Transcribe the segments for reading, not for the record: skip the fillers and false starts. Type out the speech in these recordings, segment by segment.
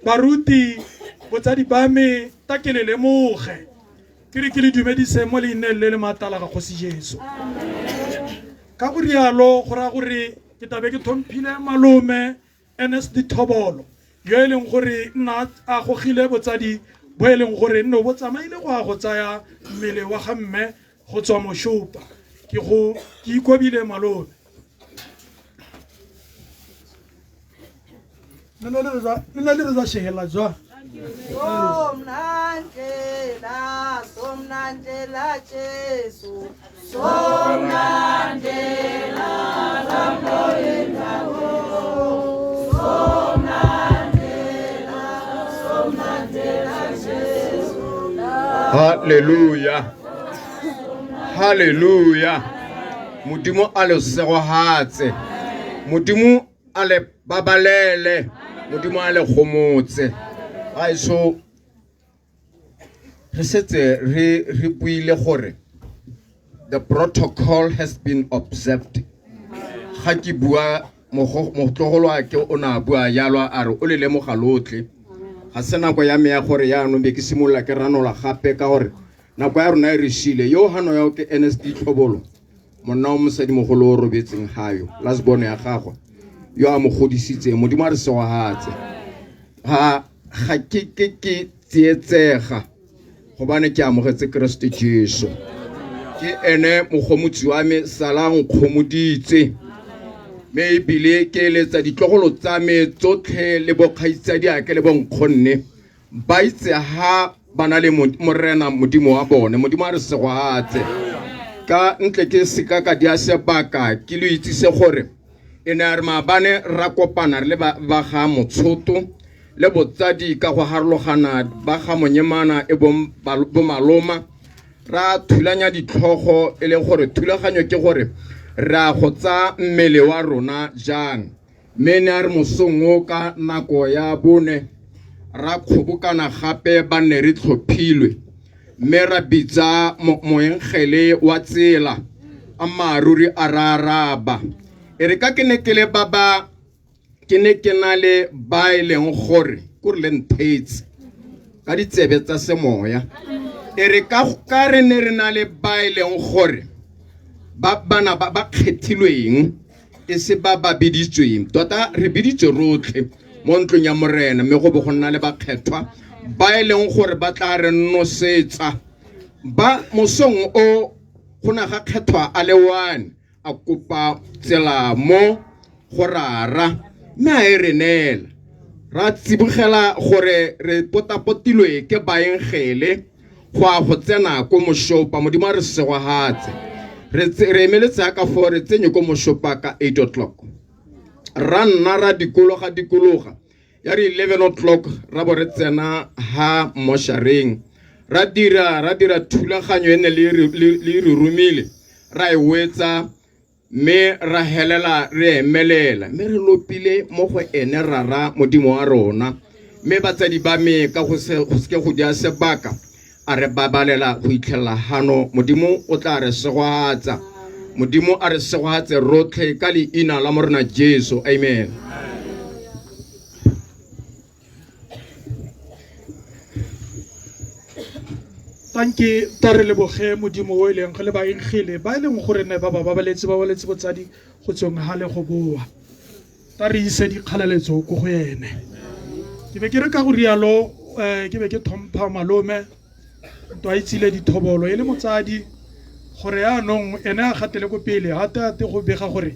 Baruti, botsadi ba me, ta ke le lemoge. Ke re ke le dumedise mo leineng le le maatla ga Kgosi Jesu. Ka go rialo go raya gore ke tabe ke thomphile malome Ernest Dithobolo yo e leng gore nna a gogile botsadi bo e leng gore nne o bo tsamaile go ya go tsaya mmele wa ga mme go tswa Moshopa. Ke go ke ikobile malome. Le ne le re za shehela jwa. Somnandlela, Somnandlela Jesu, Somnandlela lamboyendako, Somnandlela, Somnandlela Jesu. Hallelujah. Hallelujah. Modimo a le segohatse. Modimo a le babalele. Modimo a le gomotse. Gaetsho re setse re re buile gore the protocol has been observed. Ga ke bua motlogolo wa ke o ne a bua jalo a re o le lemoga lotlhe. Ga se nako ya me ya gore yaanong be ke simolola ke ranola gape ka gore nako ya rona e re shile. Yo hano ya ke NSD Tlhobolo, monna wa mosadimogolo o robetseng gayo, last born ya gagwe, yo a mo godisitseng. Modimo a re segogatse. Ga ga ke ke ke tsietsega gobane ke amogetse Keresete Jesu. Ke ene mogomotsi wa me, sala nkgomoditse. Mme ebile ke eletsa ditlogolo tsa me tsotlhe le bokgaitsadiake le bonkgonne ba itse ha ba na le Morena Modimo wa bone. Modimo a re segogatse. Ka ntle ke seka ka dia sebaka ke lo itsise gore e ne a re maabane ra kopana re le ba ga Motshoto le botsadi ka go harologana ba ga Monyemana e bong bomaloma, ra thulanya ditlhogo e le gore thulaganyo ke gore re a go tsaya mmele wa rona jang. Mme ne a re mosong o ka nako ya 4 ra kgobokana gape ba ne re tlhophilwe, mme ra bitsa moengele wa tsela, ammaaruri a ra araba. E re ka ke ne ke le ba ba ke ne ke na le ba e leng gore ko re le nthetse ka ditsebe tsa semoya. E re ka ka re ne re na le ba e leng gore ba bana ba ba kgethilweng e se ba ba biditsweng, tota re biditswe rotlhe mo ntlong ya Morena, mme go bo go nna le bakgethwa ba e leng gore ba tla re nosetsa. Ba mosong o go na ga kgethwa a le one a kopa tsela mo go rara, mme a e re neela. Ra tsibogela gore re potapotilwe ke baengele go a go tsena ko moshopa. Modimo a re segogatse. Re emeletse ya ka foo re tsenye ko moshopa ka 8 o'clock. Ra nna ra dikologa dikologa. Ya re 11 o'clock ra bo re tsena ha moshareng. Ra dira thulaganyo e ne le re romile. Ra e wetsa mme ra helela re emelela, mme re lopile mo go ene rara Modimo wa rona. Mme batsadi ba me ka go seke go dia sebaka a re babalela go itlhelela hano. Modimo o tla re segogatsa. Modimo a re segogatse rotlhe ka leina la Morena Jesu. Amen. Tanke ta re leboge Modimo o e leng go le baengele ba e leng gore ne ba ba babaletse ba baletse botsadi go tsweng ha le go boa. Ta re ise dikgalaletso ko go ene. Ke be ke re ka go rialo, ke be ke thompha malome ntwa e tsile dithobolo e le motsadi gore yaanong ene a gatele ko pele ate ate go bega gore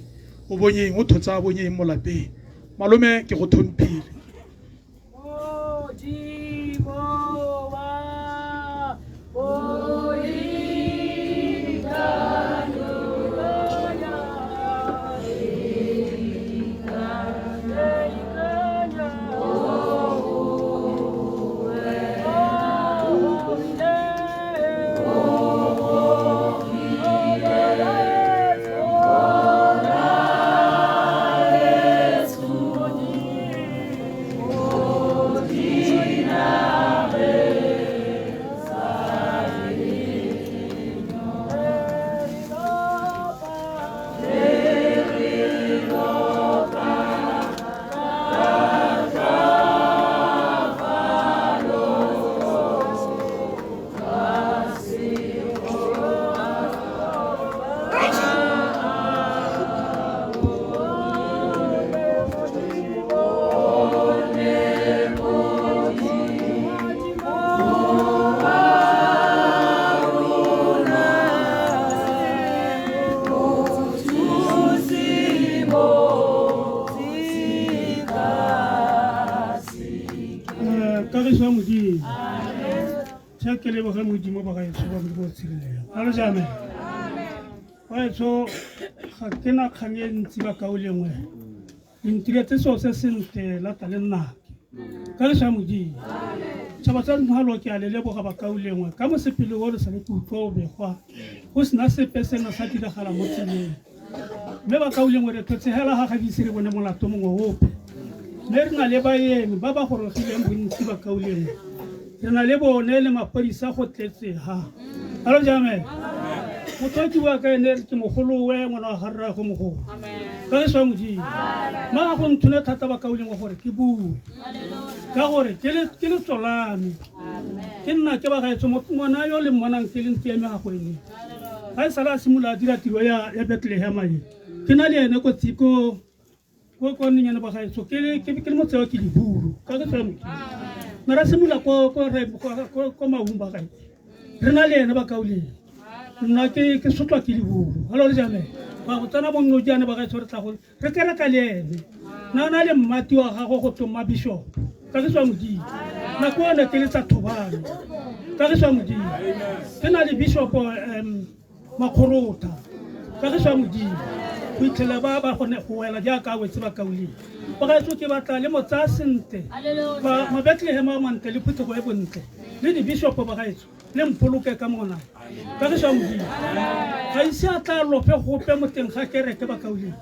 o bonyeng o thotsa a bonyeng mo lapeng. Malome ke go thomphile. Modimo wa Kagiso ya Modimo. Tšhe ke leboge Modimo ba gaetsho ba Modimo o tshirileng. A re jame. Gaetsho ga ke na kgang e ntsi ba kaolengwe. Le ntiretse seo se sentle lata le nnake. Kagiso ya Modimo. Tšhaba tsa Nthalo ke a le leboga bakaulengwe ka mosepele o le sa le ke utlwa o begwa go sena sepe seno sa diragala mo tseleng. Mme bakaulengwe re tlotse hela ga ga ise re bone molato mongwe ope. Mme re na le baeng ba ba gorogileng bontsi bakaulengwe. Re na le bone le mapodisa go tletse ha. Alo jame. Motho ke bua ka ene ke mogolowe ngwana wa ga rraagwe mogolo. Ka Jesu wa Modimo. Mma ga go nthune thata bakaulengwe gore ke bue. Ka gore ke le ke letso la me. Ke nna ke bagaetsho ngwana yo le mmonang ke le ntse eme ga go ene. Ga e sale a simolola a dira tiro ya ya Bethlehem e. Ke na le ene ko ko ko ko nnenyane ba gaetsho ke le ke le motse wa ke diburu ka ke tswa Modimo. Me ra simolola ko ko re ko ko Maung ba gaetsho. Re na le ene bakauleng. Nna ke ke sotlwa ke diburu. Halo le jame. Ba go tsena bonno jaana ba gaetsho re tla go re kereka le ene. Na na le mmati wa gagwe go tsoma bishop. Ka ke tswa Modimo. Nako ene ke le tsa thobane. Ka ke tswa Modimo. Ke na le bishop Makgorotha. Ka ke tswa Modimo. Go itlhela ba ba gone go wela jaaka a wetse bakauleng. Ba gaetsho ke batla le mo tsaya sentle. Ba ma-Bethlehem a mantle le phuthego e bontle le di-bishop ba gaetsho le mpoloke ka mona. Ka ke tswa Modimo. Ga ise a tla lope gope mo teng ga kereke bakauleng.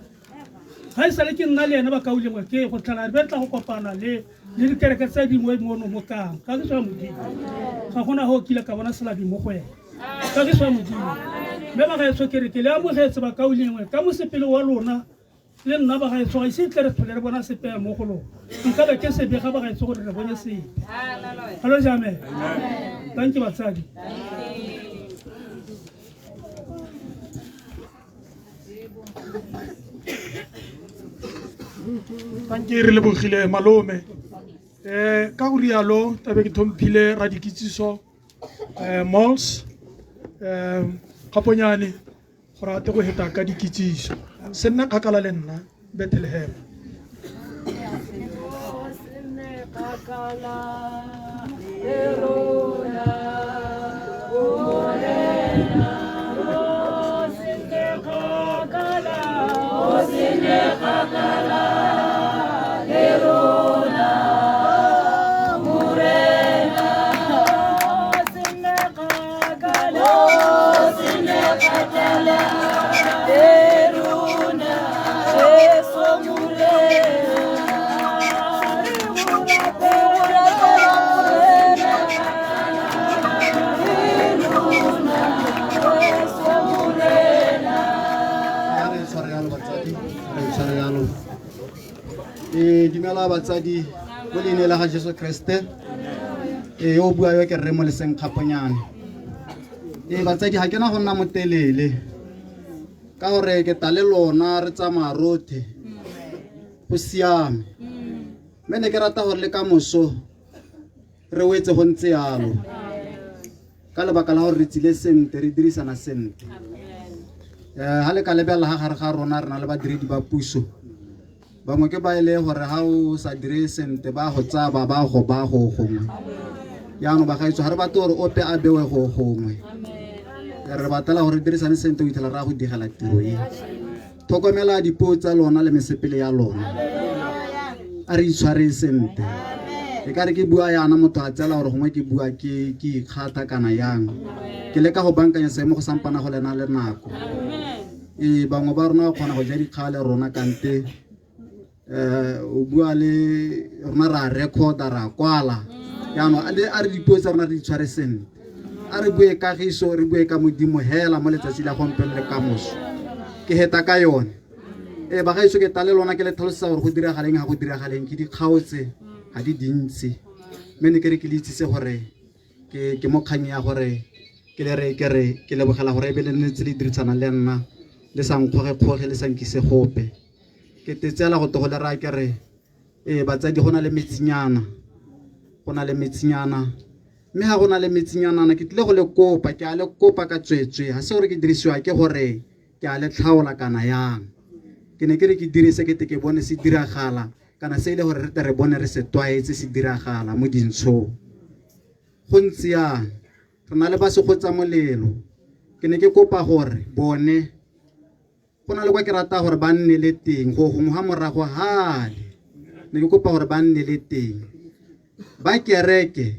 Ga e sale ke nna le ene bakaulengwe ke go tlhela re tla go kopana le le dikereke tse dingwe mono mo kang. Ka ke tswa Modimo. Ga gona go kile ka bona selabi mo go ene. Ka ke tswa Modimo. Mme bagaetsho ke re ke le amogetse bakaulengwe ka mosepele wa lona le nna bagaetsho ga ise tle re tlhole re bona sepe mo go lona. Nkabe ke se bega bagaetsho gore re bone sepe. Hallo jame. Thank you batsadi. Tanke re lebogile malome. Ka go rialo tabe ke thomphile radikitsiso malls Kgaponyane gore a te go heta ka dikitsiso. Se nne kgakala le nna Bethlehem. Dumela batsadi mo leine la ga Jesu Kriste. Ee, o bua yo ke rre mo leseng Kgaponyane. Ee, batsadi ga ke na go nna motelele ka gore ke ta le lona re tsamaya rothe go siame. Mme ne ke rata gore le ka moso re wetse go ntse yalo ka lebaka la gore re tsile sentle re dirisana sentle. Ha le ka lebelela ga gare ga rona re na le badiredi ba puso bangwe ke ba e le gore ha o sa dire sentle ba go tsaya ba ba go ba go gongwe. Jaanong bagaetsho ga re batle gore ope a bewe go gongwe, re batlela gore re dirisane sentle go itlhela re ya go digela tiro e. Tlhokomela dipuo tsa lona le mesepele ya lona, a re itshwareng sentle. E ka re ke bua yana motho a tsela gore gongwe ke bua ke ke ikgatha kana yang, ke leka go bankanya seemo go sampana go lena le nako. Ee, bangwe ba rona ba kgona go ja dikgale rona kante o bua le rona ra recorda ra kwala. Jaanong a re dipuo tsa rona re di tshware sentle, a re bue kagiso, re bue ka Modimo hela mo letsatsi la gompieno le kamoso. Ke heta ka yone. Ee, bagaetsho ke ta le lona ke le tlhalosetsa gore go diragaleng ga go diragaleng ke dikgaotse ga di dintsi. Mme ne ke re ke le itsise gore ke mo kgang ya gore ke le re ke re ke lebogela gore e be le ntse le dirisana le nna le sa nkgoge-kgoge le sa nkise gope. Ke tetsela go to go le raya ke re ee batsadi go na le metsinyana, go na le metsinyana mme ga go na le metsinyanana ke tlile go le kopa, ke a le kopa ka tsweetswe, ga se gore ke dirisiwa ke gore ke a le tlhaola kana yang. Ke ne ke re ke dire se ke te ke bone se diragala. kana se e le gore re tle re bone re se tlwaetse se diragala mo dintshong. Go ntse yang, re na le ba segotsa molelo. Ke ne ke kopa gore bone go na le kwa ke rata gore ba nne le teng go gongwe ga morago gale, ne ke kopa gore ba nne le teng. Ba kereke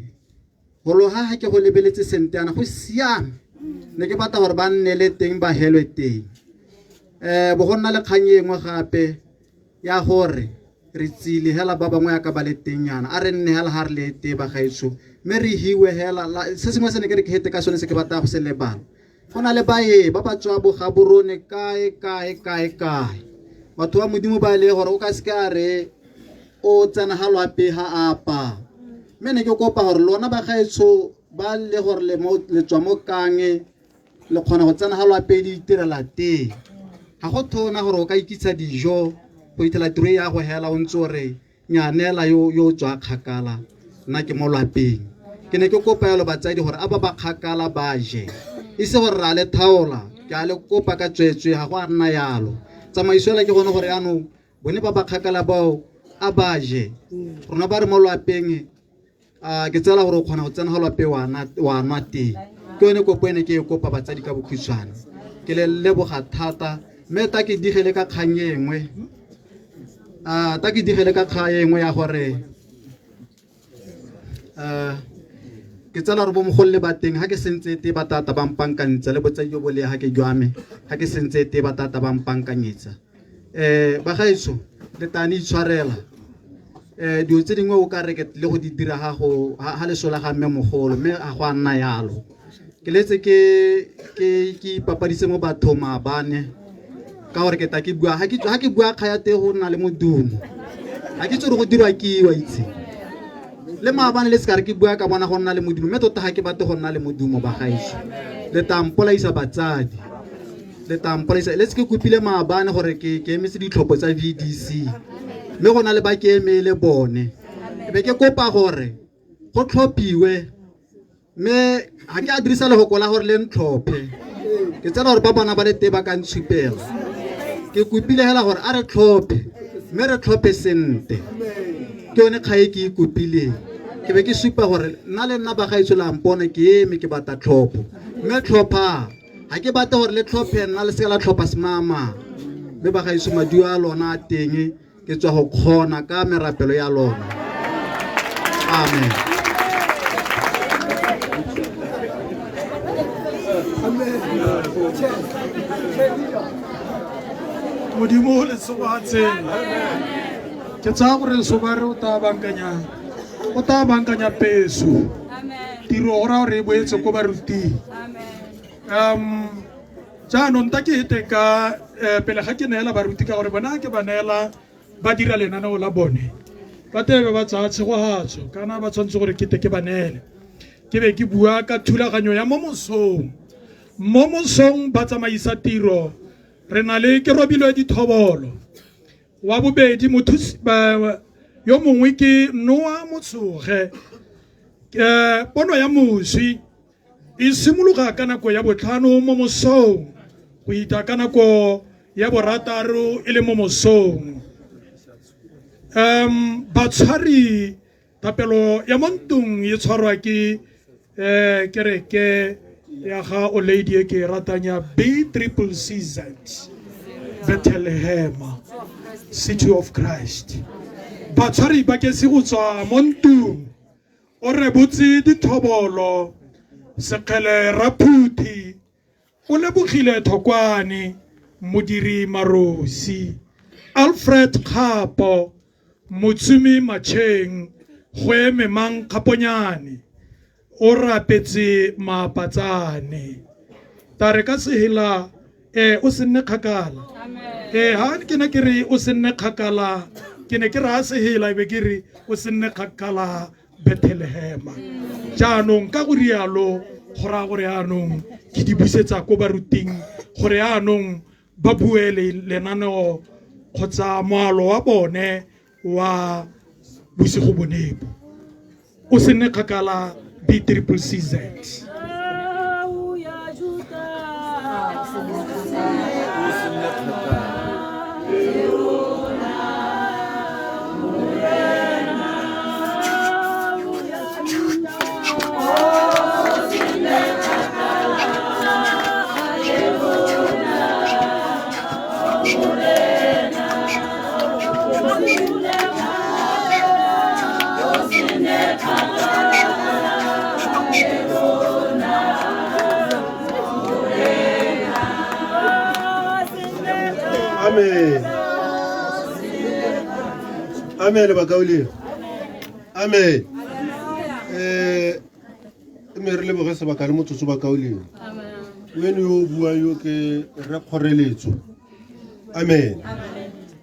golo ga ke go lebeletse sente yana go siame, ne ke batla gore ba nne le teng ba helwe teng. Bo go nna le kgang e nngwe gape ya gore re tsile hela ba bangwe ya ka ba le teng yana, a re nne hela ga re le tee ba gaetsho, mme re hiwe hela. Se sengwe se ne ke re ke hete ka sone se ke batla go se lebala, go na le bae ba ba tswa bo Gaborone kae kae kae kae, batho ba Modimo ba e le gore o ka seke a re o tsena ga lwape ga a apaa. Mme ne ke kopa gore lona ba gaetsho ba le gore le tswa mo kange le kgona go tsena ga lwape le itirela tee, ga go thona gore o ka ikitsa dijo go ithela tiro e ya go hela o ntse o re nyanela yo yo tswa kgakala, nna ke mo lwapeng. Ke ne ke kopa yalo batsadi gore a ba ba kgakala ba je, e se gore ra le thaola, ke a le kopa ka tsweetswe, ga go a nna yalo. Tsamaiso ela ke gone gore yaanong bone ba ba kgakala bao a ba je, rona ba re mo lwapeng a ke tsela gore o kgona go tsena ga lwape wa nwa tee. Ke yone kopo ene ke e kopa batsadi ka bokhutshwane. Ke le leboga thata, mme ta ke digele ka kgang e nngwe, ta ke digele ka kgang e nngwe ya gore ke tsela gore bomogolole ba teng ga ke sentse te ba tata ba mpankantsa le botsadi jo bo le ga ke jwa me ga ke sentse te ba tata ba mpankanyetsa. Ba gaetsho le tane itshwarela, dilo tse dingwe o ka re ke le go di dira ga go ga leso la ga mme mogolo, mme ga go a nna yalo. Ke letse ke ke ke ipapaditse mo bathong maabane ka gore ke ta ke bua ga ke bua kga ya teng go nna le modumo, ga ke itse gore go dirwa ke wa itse le maabane le se ka re ke bua ka bona go nna le modumo, mme tota ga ke batle go nna le modumo ba gaetsho. Le tla mpolaisa batsadi, le tla mpolaisa. Le se ke kopile maabane gore ke emetse ditlhopho tsa VDC, mme go na le ba ke emele bone, e be ke kopa gore go tlhophiwe, mme ga ke a dirisa lehoko la gore le ntlhophe, ke tsela gore ba bona ba le teng ba ka ntshupela. Ke kopile hela gore a re tlhophe, mme re tlhophe sente. Ke yone kgang e ke e kopileng, ke be ke supa gore nna le nna ba gaetsho la mpone ke eme ke batla tlhopho, mme tlhopha ga ke batle gore le tlhophe nna le seka la tlhopha semama. Mme ba gaetsho maduo a lona a teng, ke tswa go kgona ka merapelo ya lona. Amen. Modimo le tshobatse. Ke tsaya gore lesobare o tla bankanya, o tla bankanya peso. Tiro go raya gore e boetse ko baruting. Jaanong ta ke ete ka pele ga ke neela baruti, ka gore bona ke ba neela ba dira lenaneo la bone, ba tebe ba tsaya tshegogatso kana ba tshwanetse gore ke te ke ba neele. Ke be ke bua ka thulaganyo ya mo mosong. Mo mosong ba tsamaisa tiro, re na le ke robilwe dithobolo. Wa bobedi mothusi yo mongwe ke Noa Motshoge. Pono ya moswi e simologa ka nako ya 5 mo mosong go ita ka nako ya 6 e le mo mosong. Batshwari thapelo ya mo ntlong e tshwarwa ke kereke ya ga o lady e ke e ratang ya B triple C Z Bethlehem City of Christ. Batshwari ba ke se go tswa mo ntlong o rebotse dithobolo Sekgele Raphuthi o lebogile Thokwane Modiri Marosi Alfred Kgapo Motsumi Macheng go eme mang Kgaponyane o rapetse Maapatsane. Ta re ka sehela o se nne kgakala. Ha ke ne ke re o se nne kgakala, ke ne ke raya sehela e be ke re o se nne kgakala Bethlehem. Jaanong ka go rialo go raya gore yaanong ke di busetsa ko baruting gore yaanong ba bue le lenaneo kgotsa moalo wa bone wa bosigo bonepo. O se nne kgakala B triple C Z. Amen. Amen bakaulengwe. Amen. Mme re leboge sebaka le motsotso bakaulengwe. Weno yo o buang yo ke Rre Kgoreletso. Amen.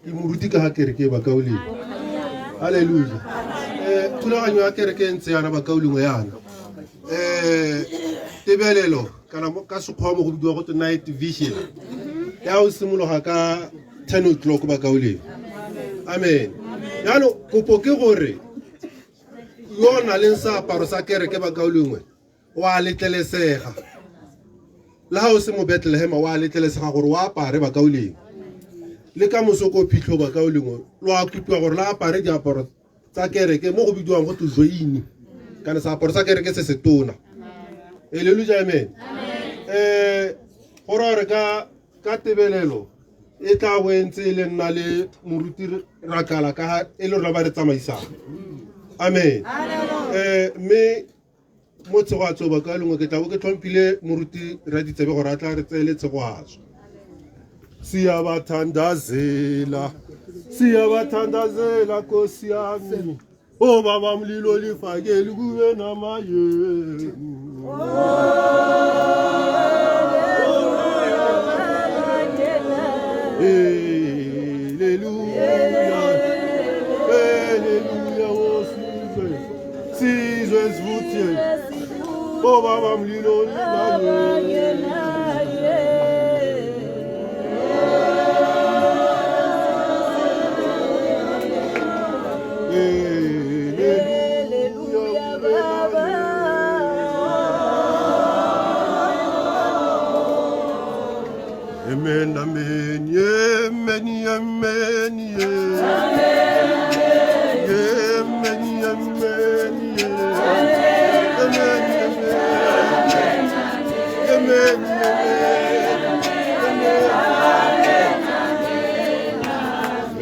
Ke moruti ka ga kereke bakaulengwe. Hallelujah. Thulaganyo ya kereke e ntse yana bakaulengwe yana. Tebelelo kana ka sekgowa mo go bidiwa go night vision. Ya o simologa ka 10 o'clock bakaulengwe. Amen. Jaanong kopo ke gore yo o nang le seaparo sa kereke bakaulengwe wa letlelesega. Le ga o se mo Bethlehem wa letlelesega gore o apare bakaulengwe. Le ka moso ko phitlho bakaulengwe lo a kopiwa gore le apare diaparo tsa kereke mo go bidiwang go te join kana seaparo sa kereke se se tona. Hallelujah, amen. Go raya gore ka tebelelo e tla bo e ntse e le nna le moruti Rakala ka e le rona ba re tsamaisang. Amen. Mme mo tshegoatso ba ka lengwe ke tla bo ke tlhomphile moruti Raditsebe gore a tla re tseele tshegoatso. Siyabathandazela, siyabathandazela Nkosi yami. O baba mlilo lifakeli kube namayeni. Hallelujah, hallelujah, oh sizwe, sizwe sivuthe. O baba mlilo lifakeli. Hallelujah, Baba. Amen, amen, amen, amen, amen, amen, amen, amen,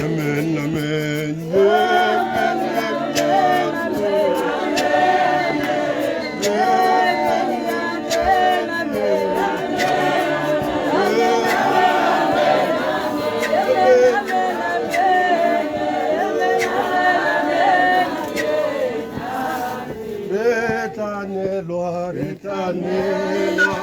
amen, amen, Re tla nelwa. Re tla nelwa.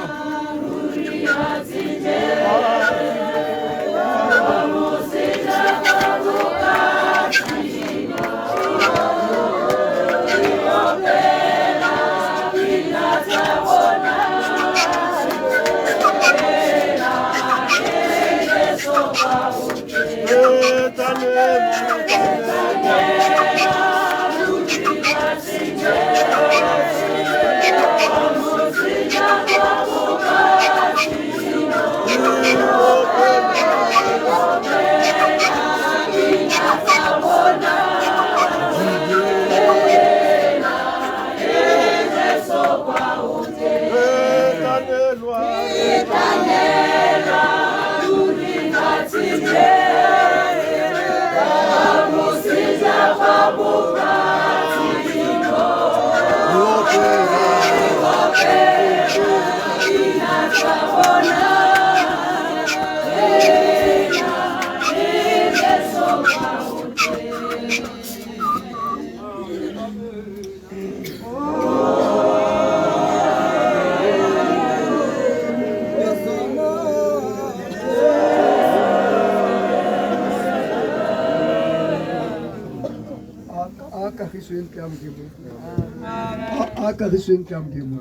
A kagiso e ntle ya Modimo.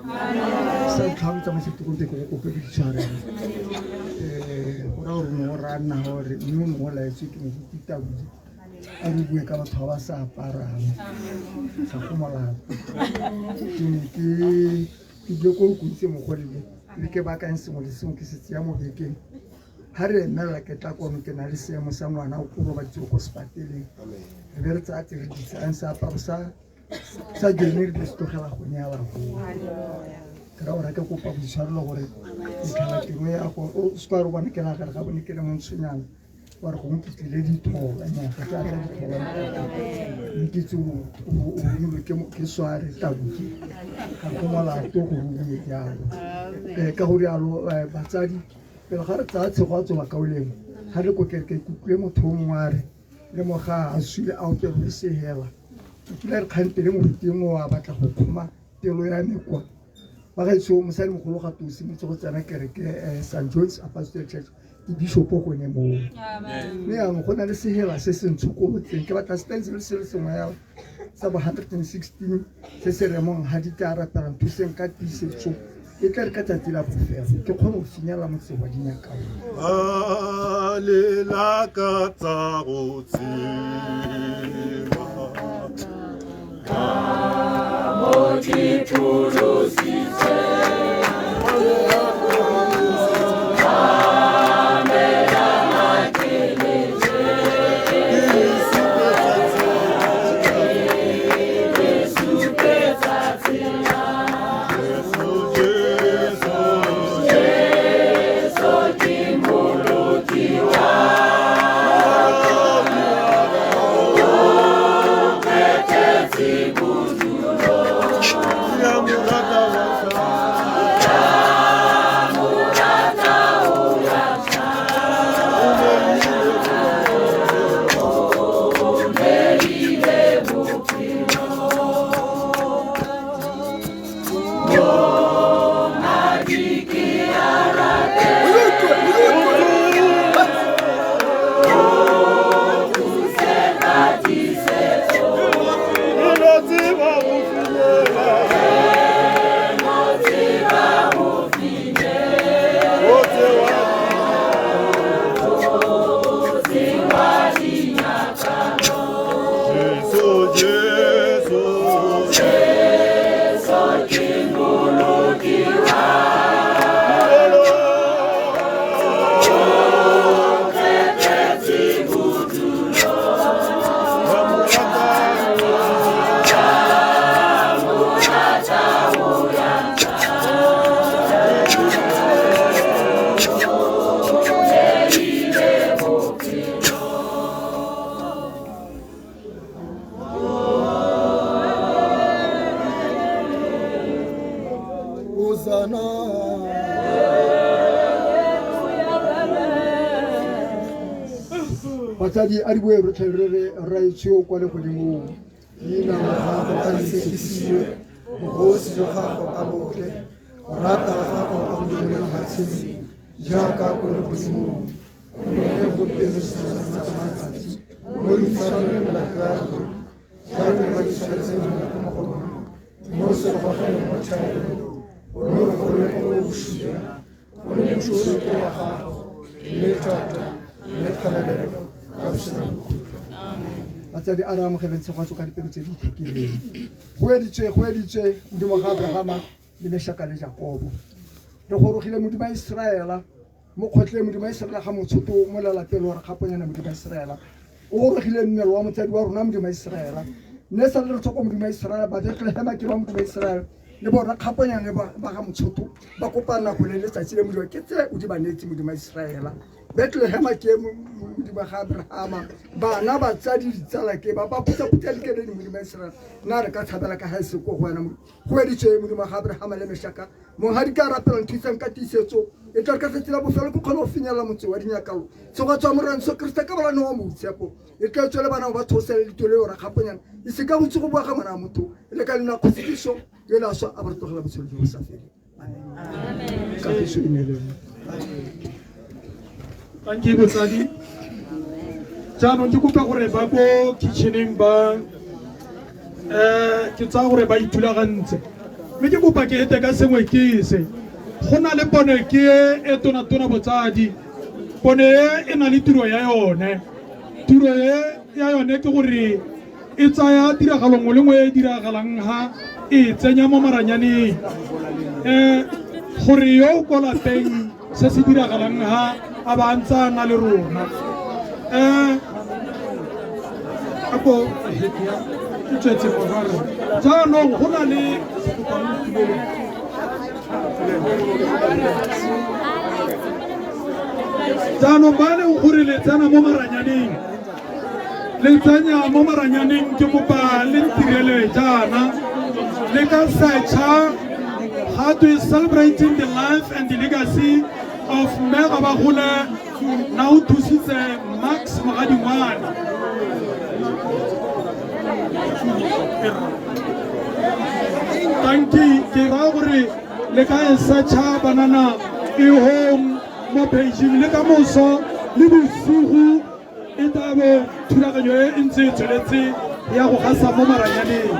Sa ntlha o tsamaise tikologo ke go kope boitshwarelo. Go raya gore mongwe o raya nna gore mme mongwe o laetswe ke moruti Tabudi a re bue ka batho ba ba sa aparang, ga go molato. Ke ne ke ile ko Kuntse Mogolele mme ke baakanye sengwe le sengwe ke se tseya mo bekeng. Ha re emela ke tla kwano ke na le seemo sa ngwana o robaditswe ko sepateleng. Re be re tsaya tse re di tsayang seaparo sa jone re se tlogela go nyala go. Ke ra gore ke kopa boitshwarelo gore ke tlhela tiro ya go o se ka re bona ke la gare ga bone ke le montshonyana wa re gongwe ke tlile dithola nya ga ke a tla dithola mme ke tse o romilwe ke sware tabuki ga go molato go bue jalo. Ka go rialo batsadi pele ga re tsaya tshegoatso bakaulengwe Ga re ko kereke ke utlwile motho o mongwe a re le moga a sule a okelwe sehela. Ke kile re kgantele moruti mongwe wa batla go kgoma pelo ya me kwa. Bagaetsho mosadi mogolo ga to simotse go tsena kereke St John's Apostolic Church ke bishopo gone moo. Mme jaanong go na le sehela se se ntsho ko motseng ke batla stencil se le sengwe ya sa bo 116 se se remong ga di tla rapela nthuseng ka tiisetso e tla re ka tsatsi la bofelo ke kgone go finyela motse wa dinyakao. A lela ka tsa go tseba. Ka mo ke pholositswe. Batsadi a di boe rotlhe re re rraetsho kwa legodimong. Leina la gago a le itshekisiwe, bogosi jwa gago a botle, go rata ga gago a go dirwe mo lefatsheng jaaka ko legodimong. O neye gompieno sejo sa matsatsi, mo re itshwarele melato ya rona, jaaka re ba itshwaretse melato mo go rona, mme o se re gogele mo thaelong, mme o re golole mo go bosula. Gonne puso ke ya gago, le thata, le kgalalelo, ka bosenang bokhutlo. Batsadi a re amogeleng tshegofatso ka dipelo tse di ithekileng. Go editswe, go editswe Modimo ga Abrahama le Meshaka le Jakobo. Re gorogile Modimo wa Iseraela mo kgotleng Modimo wa Iseraela ga motshoto mo lelapeng lwa re gaponyana Modimo wa Iseraela. O gorogile mmele wa motsadi wa rona Modimo wa Iseraela. Nne sa le re tlhoko Modimo wa Iseraela ba Bethlehema ke ba Modimo wa Iseraela le bona kgaponyana ba ga motshoto ba kopana go le letsatsi le Modimo ke tse o di ba neetse Modimo wa Iseraela. Bethlehema ke Modimo ga Abrahama bana batsadi ditsala ke ba ba phutha-phutha dikeledi Modimo wa Iseraela. Nna re ka tshabela ka ga e se ko go wena go editswe Modimo ga Abrahama le Meshaka. Monghadi ka rapela nthusang ka tiisetso e tla re ka tsatsi la bofelo ke kgone go finyella motse wa dinyakalo. Tshegofatso ya Morena Jesu Kriste ka bolane wa moitshepo e tla tswele bana ba thosele ditolo eo rakgaponyana e se ka go itse go bua ga ngwana wa motho e le ka leina kgosi Jesu yo le a swa a ba re tlogela botshelo jo bo sa feleng. Amen. Kagiso e nne le lona. Thank you botsadi. Jaanong ke kopa gore ba ko kitcheneng ba ke tsaya gore ba ithulagantse mme ke kopa ke ete ka sengwe ke se go na le pone ke e tona-tona botsadi pone e e na le tiro ya yone tiro e ya yone ke gore e tsaya tiragalo nngwe le nngwe e e diragalang ha e tsenya mo maranyaneng gore yo o ko lapeng se se diragalang ha a ba ntse a na le rona ako ke tswetse mogare jaanong go na le jaanong ba leng gore le tsena mo maranyaneng le tsenya mo maranyaneng ke kopa le ntirele jaana le ka searcha ga twe celebrating the life and the legacy of Mme Gabagole Na o thusitse Max Mogadingwane. Tanki ke raya gore le ka e searcha banana e home mo pageng le ka moso le bosigo e tlabe thulaganyo e e ntse e tsweletse ya go gasa mo maranyaneng.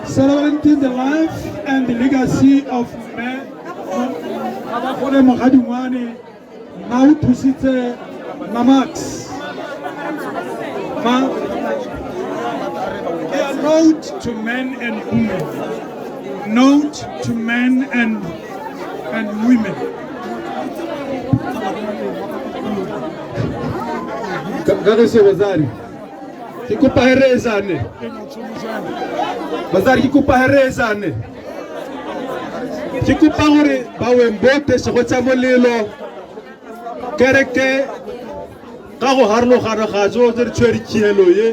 Celebrating the life and the legacy of Mme Gabagole Mogadingwane. Na o thusitse Mamax. Ma a note to men and women. Note to men and women. Kagiso batsadi, ke kopa he re etsane. Batsadi, ke kopa he re etsane. Ke kopa gore baweng bote segotsa molelo kereke ka go harologana ga tso tse re tshwere khielo ye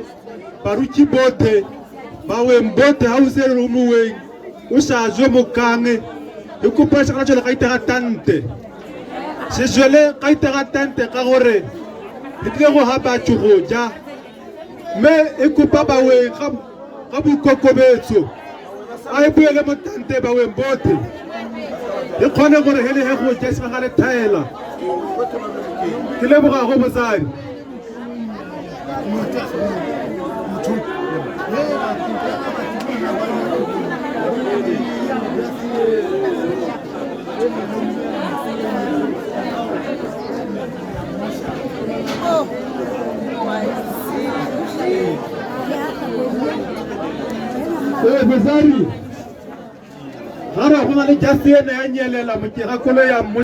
baruti bote baweng bote ha o se re moweng o sa tswe mokange e kopa se ga tswele ga itega tante se tswele ga itega tante ka gore e tlile go ha batho go ja mme e kopa baweng ga boikokobetso a e boele mo tante baweng bote e kgone gore hele he go ja se ga le thaela ke leboga go botsadi. Ee botsadi ga re go na le jase ene ya nyelela moke ga kolo ya.